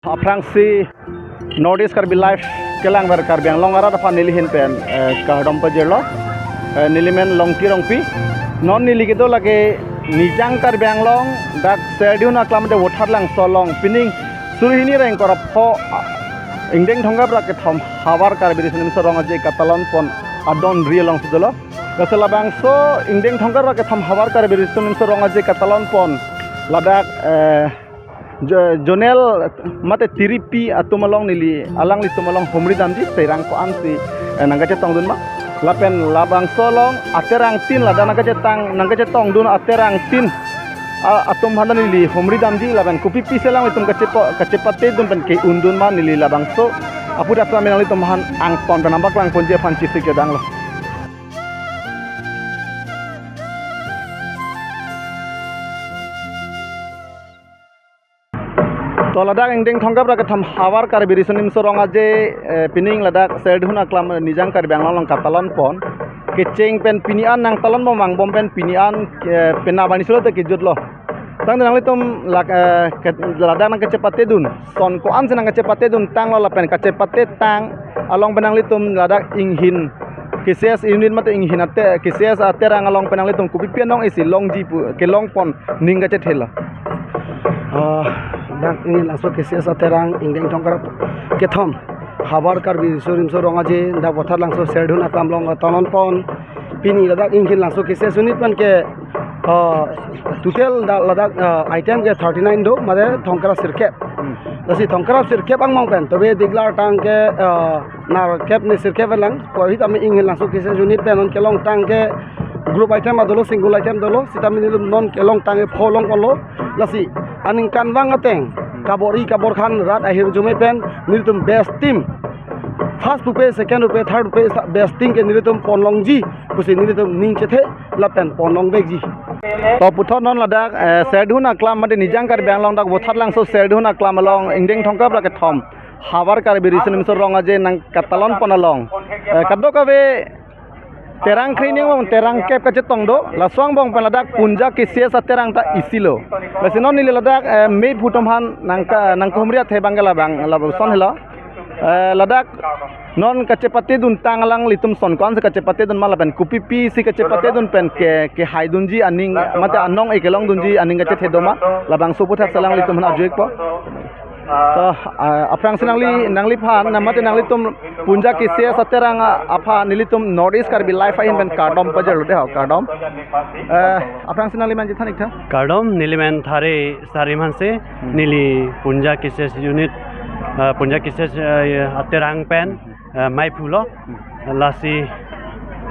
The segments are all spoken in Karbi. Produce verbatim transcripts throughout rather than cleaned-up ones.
Aphrangsi North East Karbi Live kelangver Karbi Anglong arat aphan neli ahin pen, eh, kardom pajirlo. Eh, neli men Longki Rongpi. Non neli kedo lake Nijang Karbi Anglong, dak Serdihun Aklam de Vothatlangso along, pining suri hini ra ingkoi ra pho, ah, ingdeng thomkep ra kethom havar Karbi Riso Nimso Rong Aje katalon pon adon ri alongsi dolo. Lasi labangso ingdeng thomkep ra kethom havar Karbi Riso Nimso Rong Aje katalon pon ladak, eh, jo-, zonal mate tiripi atum along neli alanglitum along humri damji, terang ko-ansi, eh, nangkachetongdun ma. Lapen labangso along aterangtin ladak nangkachetong, nangkachetongdun aterangtin, ah, atum aphan neli humri damji, lapen kopi pisi alanglitum kachepo-, kachepatedun pen ke-undun ma neli labangso aphuthak nanglitum aphan angton pen nangpaklang ponji aphan chesik kedanglo. To ladak ingdeng thomkep ra kethom havar Karbi Riso Nimso Rong Aje, eh, pining ladak Serdihun Aklam Nijang Karbi Anglong along katalon pon. Kecheng pen pini an nangtalon bom angbong pen pini an, eh, penap arni solo te kejutlo. Tangte nanglitum lak-, eh, ke-, ladak nangkachepatedun, son ko-ansi nangkachepatedun tanglo lapen kachepatetang along pen nanglitum ladak inghin K C S unit mate inghin ate K C S aterang along pen nanglitum kopipi anong isi longji pu kelong pon ning kachethelo. Ah, dak inghin langso K C S aterang ingdeng thomkep ra kethom havar Karbi Riso Nimso Rong Aje dak Vothatlangso Serdihun Aklam along katalon pon. Pini ladak inghin langso K C S unit pen ke, ah, total da-, ladak, ah, item ke thirty nine do, mate thomkep ra sirkep. Hmm. Lasi thomkep ra sirkep angbong pen, tobe declare tang ke, ah, nerkep ne sirkep lang, puvoiphit tame inghin langso K C S unit pen non kelongtang ke group item adolo, single item dolo, sitame nelitum non kelongtang ke pho long ponlo. Lasi aningkanvang ateng, kabor-i kabor khan rat ahirjume pen nelitum best team, first pupe, second pupe, third pupe, sa-, best team ke nelitum ponlongji pusi nelitum ning chethe lapen ponlongvekji. To puthot non ladak, eh, Serdihun Aklam mate Nijang Karbi Anglong dak Vothatlangso Serdihun Aklam along ingdeng thomkep ra kethom havar Karbi Riso Nimso Rong Aje nangkatalon pon along, eh, kadokave terang kre ning bong terang kep kachetong do, laso angbong pen ladak Punja K C S aterang ta isilo. Lasi non neli ladak, eh, mei phutom aphan nangka-, nangkahumri athe abang ke labang, lapuson helo. Eh, ladak non kachepatedun tang alanglitum son ko-ansi kachepatedun ma lapen kopipi si kachepatedun pen ke, kehaidunji aning, mate anong-e kelongdunji aning kachethe do ma, labangso aphuthak alanglitum aphan arju-ikpo. To, ah, aphrangsi nangli, nangliphan, na mate nanglitum Punja K C S aterang aphan nelitum North East Karbi Live ahin pen kardom pajirlo de ho, kardom. Eh, aphrangsi nangli men chethan-ik tha. Kardom, neli men Thare Sarim Hanse, Hmm. neli Punja K C S unit, eh, Punja K C S, eh, aterang pen, eh, meiphu lo, lasi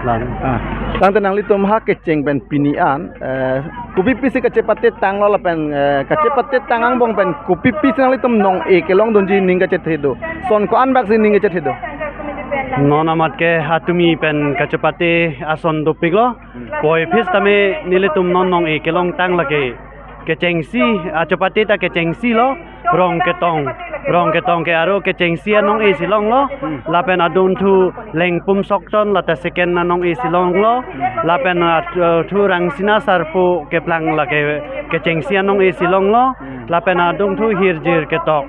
lan. Ah, tangte nanglitum ha kecheng pen pini an, eh, kopipi si kachepatetanglo lapen, eh, kachepatetang angbong pen kopipi si nanglitum nong-e kelongdunji ning kachethe do? Son ko-an bak si ning kachethe do? Non amat ke hatumi pen kachepate ason dopiklo. Hmm. Puvoiphit tame nelitum non nong-e kelongtang lake kechengsi, achepate ta kechengsi lo, rong ketong, rong ketong ke aro kechengsi anong-e si longlo, Hmm. lapen adunthu Lengpum Sokchon lata second anong-e si longlo, Hmm. lapen adunthu Rangsina Sarpo keplang lake kechengsi anong-e si longlo, Hmm. lapen adunthu Hirjir Ketok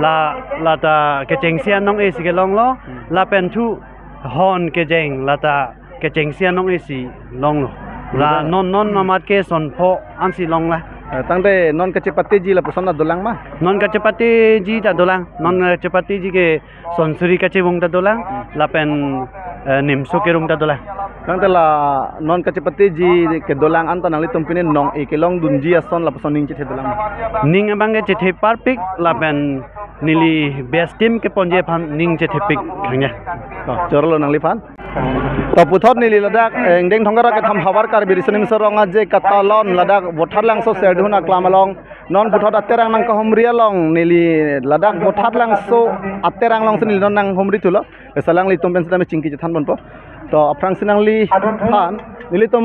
la, lata kechengsi anong-e si kelonglo, Hmm. lapen thu Hon Kejeng lata kechengsi anong-e si longlo. La Iya. non non amat ke son pho ansi long la. Eh, tangte non kachepateji lapuson ta dolang ma? Non kachepateji ta dolang. Non kachepateji ke son suri kachevung ta dolang. Hmm. Lapen, eh, nimso kerung ta dolang. Tangte la non kachepateji kedolang anta nanglitum pine nong-e kelongdunji ason lapuson ning chethe dolang ma? Ning abang ke chethe parpik lapen neli best team keponji aphan ning chethepik khangya. Oh, chorolo nangliphan. To puthot neli ladak, eh, ingdeng thomkep ra kethom havar Karbi Riso Nimso Rong Aje katalon ladak Vothatlangso Serdihun Aklam along. Non puthot aterang nangkahumri along neli ladak Vothatlangso aterang alongsi neli non nanghumri thulo. Lasi alanglitum pen sitame chingki chethan ponpo. To aphrangsi nangliphan, nelitum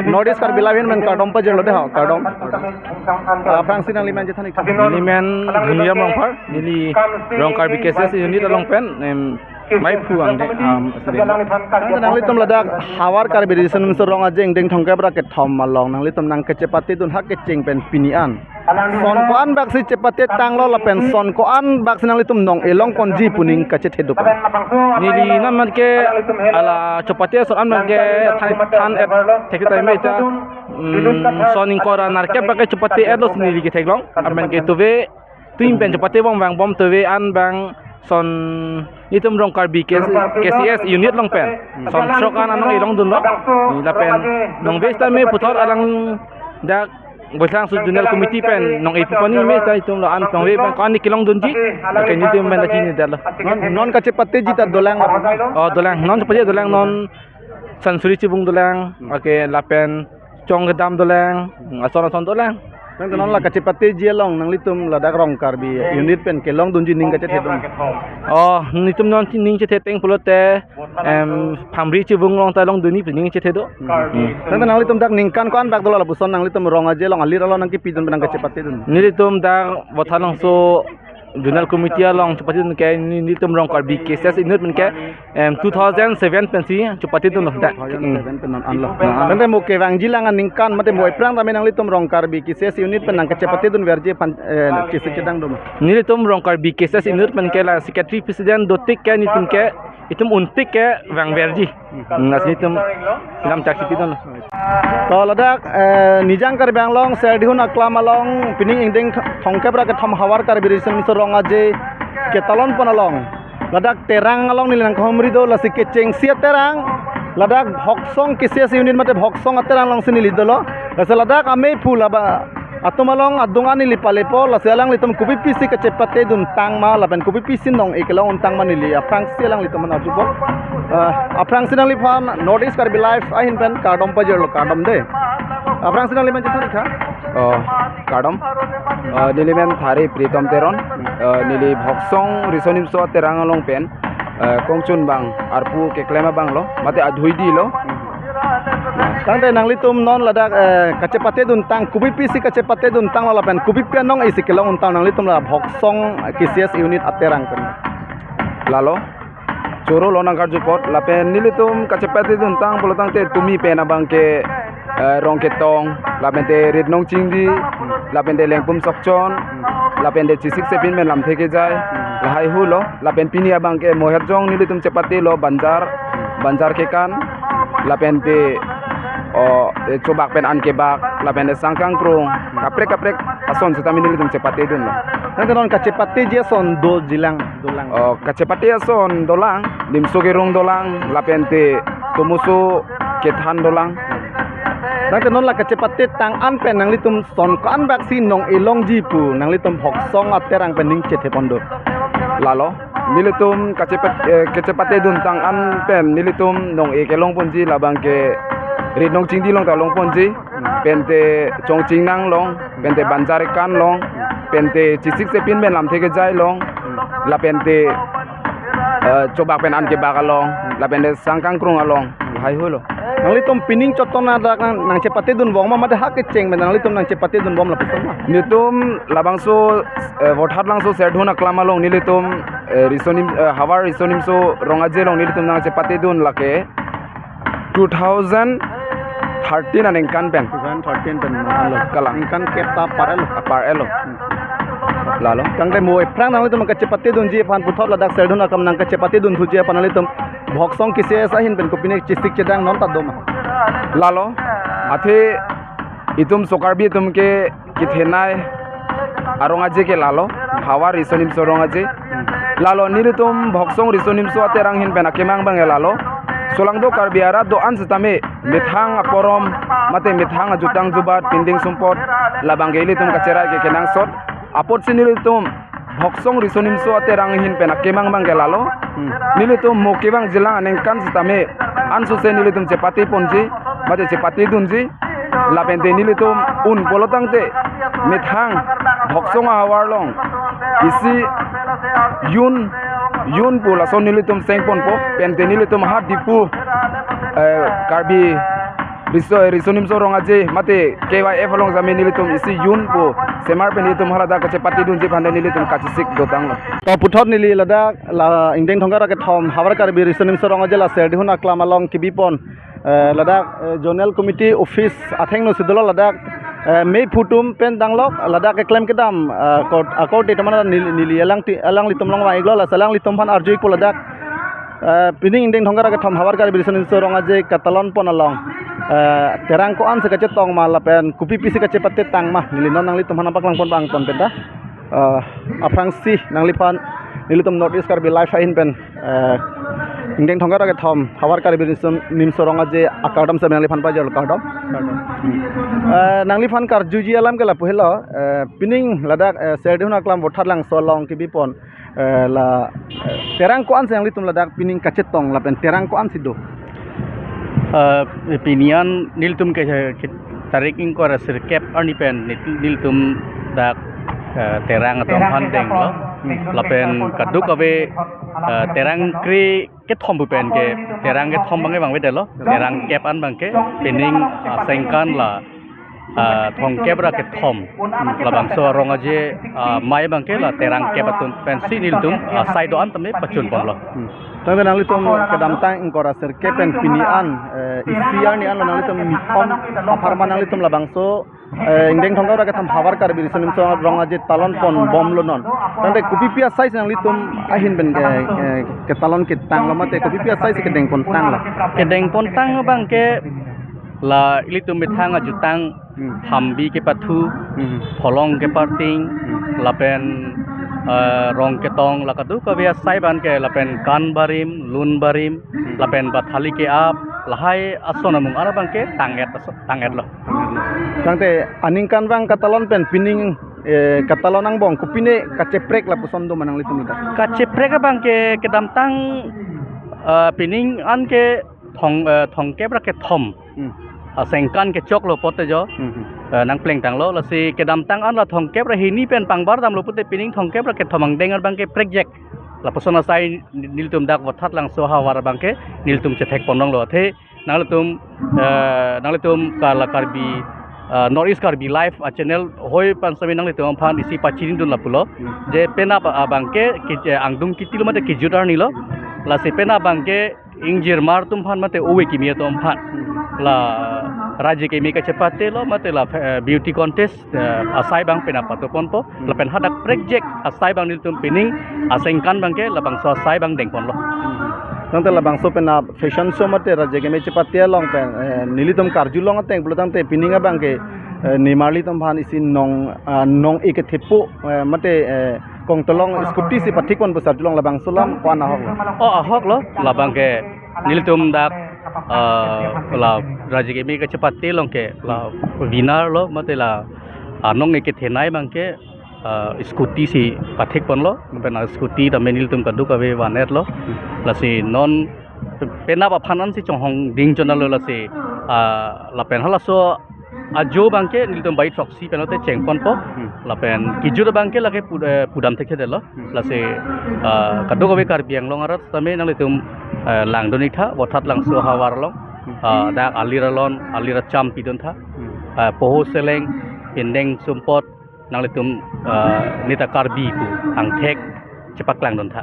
North East Karbi Live ahin pen kardom pajirlo de ho, kardom. Aphrangsi nangli men chethan-ik tha. Neli men Dhunjam Rongphar, neli Rong Karbi K C S unit along pen, em, meiphu angdeng, am, student. Tangte nanglitum ladak havar Karbi Riso Nimso Rong Aje ingdeng thomkep ra kethom along nanglitum nangkachepatedun ha kecheng pen pini an, Son ko-an bak si chepate tanglo lapen son ko-an bak si nanglitum nong-e longponji pu ning kachetheduk? Neli non man ke hala chepate son an man ke than, than-et thek tame ta, mm, son ingkoi ra nerkep bak ke chepate-etlo si neli ketheklong. Amen ke tuve, tuim pen chepate bom vangbom tuve an bang son nelitum Rong Karbi K-, K C S unit along pen son throk an anong-e longdunlo. Lapen nong ves tame puthot alang dak Boisang su Zonal Committee pen nong-e pu pani me ta itum lo an nong-e bang ko-an ni kelongdunji. Lake nelitum pen ta chinidetlo. Non, non kachepateji ta dolang apa? Oh, dolang. Non chepate dolang non Sansuri Chibung dolang. Lake lapen Chong Kedam dolang. Ason ason dolang. Nang non la kachepateji along nanglitum ladak Rong Karbi unit pen kelongdunji ning kachethedun? Oh, nelitum non ning chetheteng pulote, em, Phamri Chibung along ta longdunji pu ning chethedo. Nang nanglitum dak ningkan ko-an bak dolo lapuson nanglitum Rong Aje along alir along nangkepidun pen nang kachepatedun? Nelitum dak Vothatlangso Zonal Committee along chepatedun ke ne-, nelitum Rong Karbi K C S unit pen ke, em, two thousand seven pensi chepatedunlo dak. Two thousand seven pen non anlo. Nang mo kevangjilang aningkan mate mo ephrang tame nanglitum Rong Karbi K C S unit pen nang kachepatedun verji aphan, eh, chesik chedang doma? Nelitum Rong Karbi K C S unit pen ke la secretary president dotik ke nelitum ke itum untik ke vangverji. Hmm, lasi itum lam chak sipidunlo. To ladak, eh, Nijang Karbi Anglong Serdihun Aklam along pining ingdeng thongkep ra kethom Havar Karbi Riso Nimso Rong Aje ketalon pon along ladak Terang along neli nangkehumri do, lasi kechengsi aterang ladak Bhoksong K C S unit mate Bhoksong aterang alongsi neli dolo. Lasi ladak amei phu laba atum along adung an neli palepo, lasi alanglitum kopi pisi kachepatedun tang ma lapen kopi pisi nong-e kelongdun tang ma neli aphrangsi alanglitum aphan arjupo. Ah, aphrangsi nangliphan North East Karbi Live ahin pen kardom pajirlo, kardom de. Aphrangsi nangliphan chethan ikha. Oh, kardom. Ah, neli men Thari Pritom Teron. Ah, neli Bhoksong Riso Nimso Terang along pen, ah, kongchun bang arpu keklem abanglo mate adhuidilo. Tangte nanglitum non ladak, eh, kachepatedun tang, kopi pisi kachepatedun tanglo lapen kopi pen nong-e si kelongdun tang nanglitum la Bhoksong K C S unit aterang pen? Lalo, choro lo nangkarju apot, lapen nelitum kachepatedun tang pulo tangte tumi pen abang ke, eh, Rongketong, lapen te Ritnong Chingdi, lapen te Lengpum Sokchon, lapen te Chisik Chepin pen Lamthe Kejai, lahai hulo. Lapen pini abang ke Moherjong nelitum chepatelo Banjar, Banjar Kekan, lapen te, o, eh, Chobak pen An Kebak, lapen te Sangkangkrung, kaprek kaprek ason setame nelitum chepatedunlo. Nang non kachepateji ason dojilang, dolang? O, kachepate ason dolang, Nimso Kerung dolang, lapen te Tomoso Kethan dolang. Nang non la kachepate tang an pen nanglitum son ko-an bak si nong-e longji pu nanglitum Bhoksong aterang pen ning chethe pon do? Lalo, nelitum kachepat, eh, kachepatedun tang an pen nelitum nong-e kelongponji labang ke Ritnong Chingdi along ta longponji, pen te Chongchingnang along, pen te Banjar Kekan along, pen te Chisik Chepin pen Lamthe Kejai along, lapen te, eh, Chobak pen An Kebak along, lapen te Sangkangkrung along, lahai hulo. Nanglitum pining chotona dak nang, nangchepatedun bom ma mate ha kecheng pen nanglitum nangchepatedun bom lapuson ma? Nelitum labangso, eh, Vothatlangso Serdihun Aklam along nelitum, eh, Riso Nim, eh, Havar Riso Nimso Rong Aje along nelitum nangchepatedun lake two thousand thirteen aningkan pen. Two thousand thirteen pen, alo. Kalang. Ningkan kep ta apar-etlo. Apar-etlo. Lalo. Tangte mo ephrang nanglitum kachepatedunji aphan puthot ladak Serdihun Aklam nangkachepatedunthuji aphan nanglitum Bhoksong K C S ahin pen kopine chesik chedang non ta doma? Lalo, athe itum so Karbi atum ke kethenei arong aje ke lalo, Havar Riso Nimso Rong Aje. Lalo nelitum Bhoksong Riso Nimso aterang ahin pen akemang abang ke lalo. Solangdo Karbi arat do-an setame methang aporom, mate methang ajutang jubat, pinding sumpot, labang ke ilitum kacherai ke kenangsot. Apotsi nelitum Bhoksong Riso Nimso aterang ahin pen akemang abang ke lalo. Hmm. Nelitum mo kevangjilang aningkan setame ansose nelitum chepateponji, mate chepatedunji. Lapen te nelitum un pulo tangte methang Bhoksong ahavar along isi yun, yun pu lason nelitum sengponpo, pen te nelitum ha Diphu, eh, Karbi Riso, Riso Nimso Rong Aje, mate K Y F along jame nelitum isi yun pu semar pen nelitum haladak kachepatedunji aphan nelitum kachesik dotanglo. To puthot neli ladak la ingdeng thongkep ra kethom Havar Karbi Riso Nimso Rong Aje la Serdihun Aklam along kebipon, eh, ladak, eh, Zonal Committee Office athengno si dolo ladak Eh, mei phutum pen danglok, ladak keklem kedam, eh, akor-, akorte teman neli, neli alangti-, alanglitum along vang-iklo, lasi alanglitum aphan arju-ikpo ladak. Eh, pining ingdeng thomkep ra kethom Hawar Karbi Riso Nimso Rong Aje katalon pon along, eh, terang ko-ansi kachetong ma lapen kopi pisi kachepate tang ma, neli non nanglitum aphan nangpaklang pon abang ton penta. Eh, aphrangsi nangliphan, nelitum North East Karbi Live ahin pen, eh, ingdeng thomkep ra kethom Hawar Karbi Riso Nimso Rong Aje akardom sitame nangliphan pajirlo, kardom. Kardom. Eh, nangliphan karjuji alam ke lapu helo, eh, pining ladak, eh, Serdihun Aklam Vothatlangso along kebi pon, eh, la, eh, terang ko-ansi nanglitum ladak pining kachetong lapen terang ko-ansi do? Eh, pini an nelitum ke, ke tarik ingkoi ra sirkep arni pen nit-, nelitum dak, eh, terang atum aphan denglo. Hmm. Lapen kadokave, eh, terang kre kethom pu pen ke, terang kethom abangke vangvedetlo. Terang kep an abangke pining, ah, sengkan la, ah, thomkep ra kethom labangso arong aje, ah, amei abangke la terang kep atum pensi nelitum, ah, asai do-an tame pachun ponlo. Hmm. Tangte nanglitum kedamtang ingkoi ra sirkep pen pini an, eh, isi arni anlo nanglitum nithom apharman nanglitum labangso, eh, ingdeng thomkep ra kethom Hawar Karbi Riso Nimso Rong Aje talon pon bomlo non. Tangte kopi pi asaisi nanglitum ahin pen ke, eh, ketalon ketanglo mate kopi pi asaisi kedeng pon tanglo? Kedeng pon tang abangke la ilitum methang ajutang, hmm, hambi kepathu, hmm, pholong keparting, hmm, lapen, eh, rong ketong, la kadokave asai abangke lapen kan barim, lun barim, hmm, lapen bathali ke-ap, lahai ason amung an abangke tang-et aso-, tang-etlo. Tangte aningkanvang katalon pen pining, eh, katalon angbong kopine kacheprek lapuson do ma nanglitum ladak? Kacheprek abangke kedamtang, eh, pining an ke thong, eh, thomkep ra kethom. Hmm. Ah, sengkan kechoklo pote jo. Hmm, hmm. Eh, nangpleng tanglo, lasi kedamtang an la thomkep ra hini pen pangbar damlo pute pining thomkep ra kethom angdeng abangke prekjak. Lapuson asai nelitum dak Vothatlangso ahavar abangke nelitum chethek pon longlo. Athe nanglitum, eh, nanglitum ka la Karbi, eh, North East Karbi Live a-channel hoi pen sitame nanglitum aphan isi pachinidun lapulo. Hmm. Je penap abangke ke, eh, angdung kitilo mate kejut arnilo. Lasi penap abangke ingjirmar atum aphan mate ove kimi atum aphan, la raje kimi kachepatelo mate la, eh, beauty contest, eh, asai abang penap pato ponpo, hmm, lapen hadak prekjak asai abang nelitum pining asengkan abangke labangso asai abang deng ponlo. Hmm. Tangte labangso penap fashion show mate raje kimi chepate along pen, eh, nelitum karjulong ateng pulo tangte pining abangke, eh, nimarli atum aphan isi nong, ah, nong-e kethepo, eh, mate, eh, kongtolong scooty si pathik pon pu sarjulong, labangso alam ko-an ahoklo? Oh, ahoklo, labangke nelitum dak, eh, la raje kimi kachepate along ke la winner lo mate la, ah, nong-e kethenei abangke, eh, scooty si pathik ponlo, lapen a-scooty tame nelitum kadokave van-etlo. Lasi non penap aphan ansi chonghong ding chonalo lasi, ah, lapen halaso ajo abangke nelitum bai throksi pen lote cheng ponpo. Hmm. Lapen kejut abangke lake pu-, eh, pudam thekthedetlo. Hmm. Lasi, ah, kadokave Karbi Anglong arat sitame nanglitum, eh, langdun-ik tha, Vothatlangso ahavar along. Hmm. Ah, dak alir alon, alir acham pidun tha. Hmm. Ah, poho seleng, pindeng sumpot, nanglitum, ah, neta Karbi pu angthek chepaklangdun tha.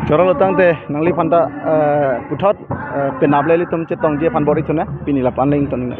Chorolo tangte nangliphan ta, eh, puthot, eh, penap le ilitum chetongji aphan bor-i thunang, pini lapu-an le ingtonnang.